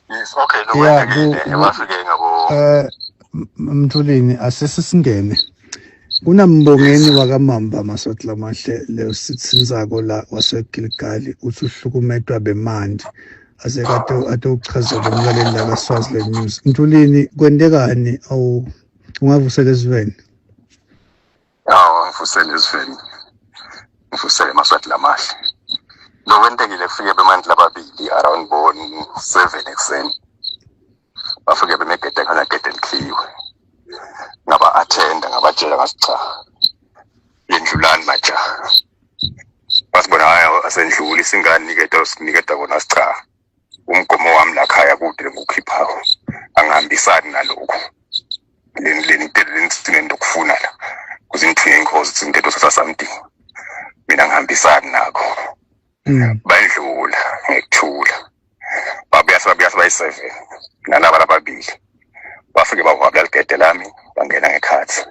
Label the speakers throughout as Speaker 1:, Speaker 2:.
Speaker 1: Yes, okay.
Speaker 2: Ya,
Speaker 1: Lokwentekile bafike ngabo.
Speaker 2: Mthulini, asesisingene kunambongeni wakaMamba Maswati Lamahle leyo sitsinzako la waseGilgali, uthi uhlukumetwa bemanti, asekade atowuchazela umlaleli la kaSwaziland News. Mthulini, kwentekani? Awu, ungavusela esiveni.
Speaker 1: Awu, ngivusele esiveni, ngivusele Maswati Lamahle. Lokwentekile, kufike bemanti lababili around bo 7 ekuseni. Bafike bemegede khona, gede likhiwe. Ngaba-attenda, ngabatshela, ngathi cha, yendlulani majaha. Basibona, hhayi, asendluli, singaniketa siniketa kona. Sicha, umgomo wami lakhaya kude lengikukhiphayo angihambisani nalokhu leni lokufuna la kuze ngithuye inkosi sintetho sasa something, mina ngihambisani nakho. Bandlula ngekuthula, babuya, sebabuya sebayi-7 nalaba lababili. Bafike bavabula ligede lami, bangena ngekhathi.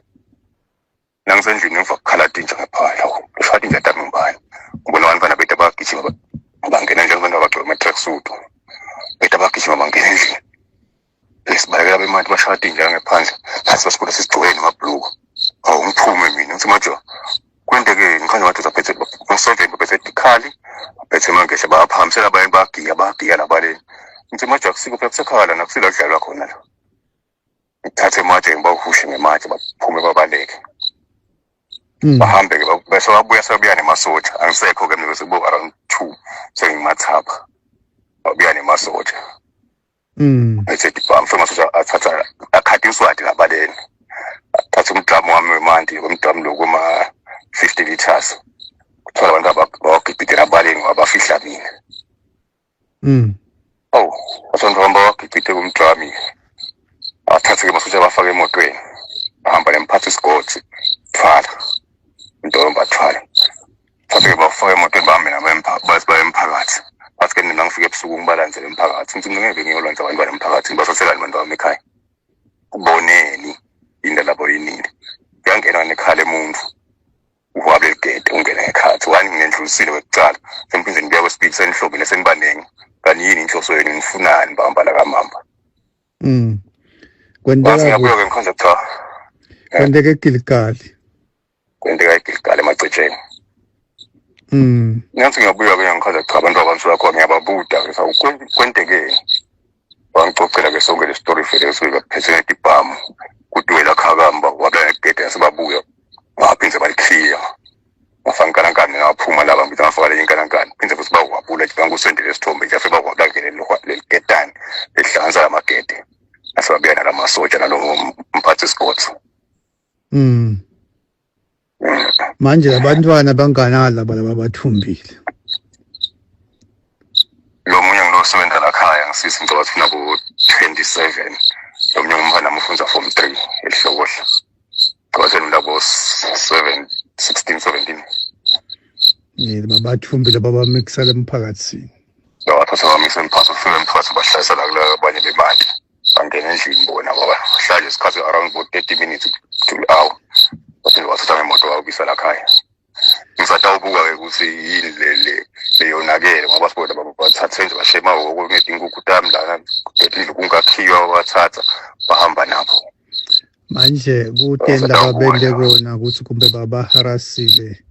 Speaker 1: Nangisendlini ngiva kukhala tinja ngephandle. Kusho tinja tami ngibani? Ngibona abantwana bethu abagijima bangena endlini, abantu abagcoke ama-tracksuit bethu abagijima bangena endlini. Sibalekela bemanti, bashaya tinja ngephandle, nathi basibona sisigcokele nemabhuluku. Awu, ngiphume mina, ngithi majo kwentekeni? Ngikhanye madoda aphethe ngo-7, baphethe tikhali, baphethe mangeshe, bayaphakamisela abanye, bayagiya, bayagiya labaleni. Ngithi majo akusiko phela, kusekhaya lana, akusila kudlalwa khona la. Ngithathe ematshe, ngibahushe ngematshe, baphume babaleke. Bahambe-ke, bese babuya, sebabuya nemasotsha. Angisekho-ke mina, bese kubo around 2, sengimathapha, babuya nemasotsha. Ethe ibhamu, amasotsha athatha akhatha inswadi labaleni, athatha umdramu wami wemanti, umdramu lo kuma-50 liters, kuthola abantu abawagibhidela abaleni ngoba bafihla mina. Awu, abantu bawagibhide kumdrami, athathe-ke amasotsha, abafake emotweni, bahamba nemphathi isigodi thwala intombi athwala, thathe-ke bafake emotweni, bahambe nabo bathi baye emphakathi. Bathi ke mina ngifike ebusuku ngibalandzele emphakathi. Ngithi mina ngeke ngiyolanza abantwana emphakathini, basathelani abantu bami ekhaya? Kuboneni into labo yinini? Kuyangena nekhala emuntu, uwabe ligede, ungene ngekhathi wani, nginendlulisile kwekucala, semphindze nibuya kwesibili, senihlobile, senibaningi. Kanti yini inhloso yenu? Nifunani bahamba la kamamba?
Speaker 2: Kwenteka
Speaker 1: Wathi ngiyabuya
Speaker 2: kuphi?
Speaker 1: Ke ngikhonza cha.
Speaker 2: Kwenteka eGilgali?
Speaker 1: Kwenteka eGilgali, emacetsheni. Ngathi ngiyabuya ke, ngikhaza cha, abantu abantu bakho ngiyababuda ke, kwentekeni? Bangicocela ke sonke le story vele, suke baphethe ngetibhamu kutuwela khakamba wabela negede, yasebabuya baphindze balikhiya, bafaka inkanankani. Ngaphuma laba, ngithi ngafaka lenye inkanankani, phindze futhi bawabula nje, bangisendele isithombe nje, afike bawabula nje leli ketani lehlanganisa lamagede, asebabuya nalamasotsha nalo mphathi isigodi.
Speaker 2: Manje abantwana banganani laba laba bathumbile?
Speaker 1: Lo munye ngilosebenza lakhaya, ngisisi, ngicabanga ukuthi unabo 27. Lo munye ngumfana nami, ufunza form 3 eHlokohla, ngicabanga nabo 7, 16, 17.
Speaker 2: Babathumbile, babamikisela emphakathini.
Speaker 1: Bathatha bamisa emphakathi, ufika emphakathi bahlalisa la kula abanye bemali, bangena endlini bona, bahlala isikhathi around bo 30 minutes to an hour, baphinde bathatha ngemoto bayobisa lakhaya. Ngisatawubuka-ke ukuthi yini le le leyonakele, ngoba sibona bathathe nje bashiye emahhoko ngetinkukhu tami lana, gedile kungakhiwa, bathatha bahamba nabo.
Speaker 2: Manje kute lababende kona ukuthi kumbe babaharasile,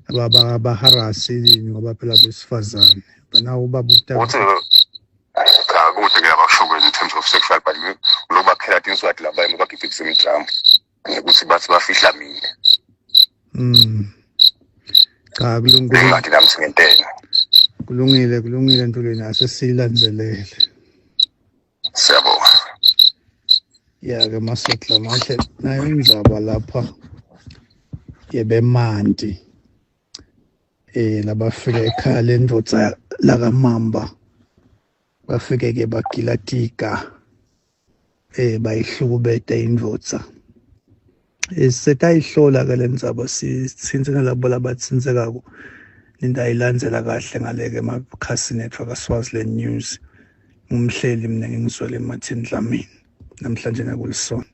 Speaker 2: ababaharasi yini? Ngoba phela besifazane banawo babuta.
Speaker 1: Uthi cha, kude ke abakusho in terms of sexual, but lokubakhela tinswati labanye bagibhidisa imdramu ngekuthi bathi bafihla mina.
Speaker 2: Cha, kulungile.
Speaker 1: Bengingathi nami singentena.
Speaker 2: Kulungile, kulungile Ntulweni, asesiyilandzelele.
Speaker 1: Siyabonga.
Speaker 2: Ya ke Maswati Lamahle, nayo indzaba lapha yebemanti labafika ekhaya lendvodza lakaMamba, bafike ke bagila tiga, bayihlukubeta indvodza. Setayihlola ke lendzaba, sitsintse nalabo labatsintsekako, nintayilandzela kahle ngaleke emakhasini ethu akaSwaziland News. Ngumhleli mina, ngingizwele Martin Dlamini, namhlanje nakulisonto.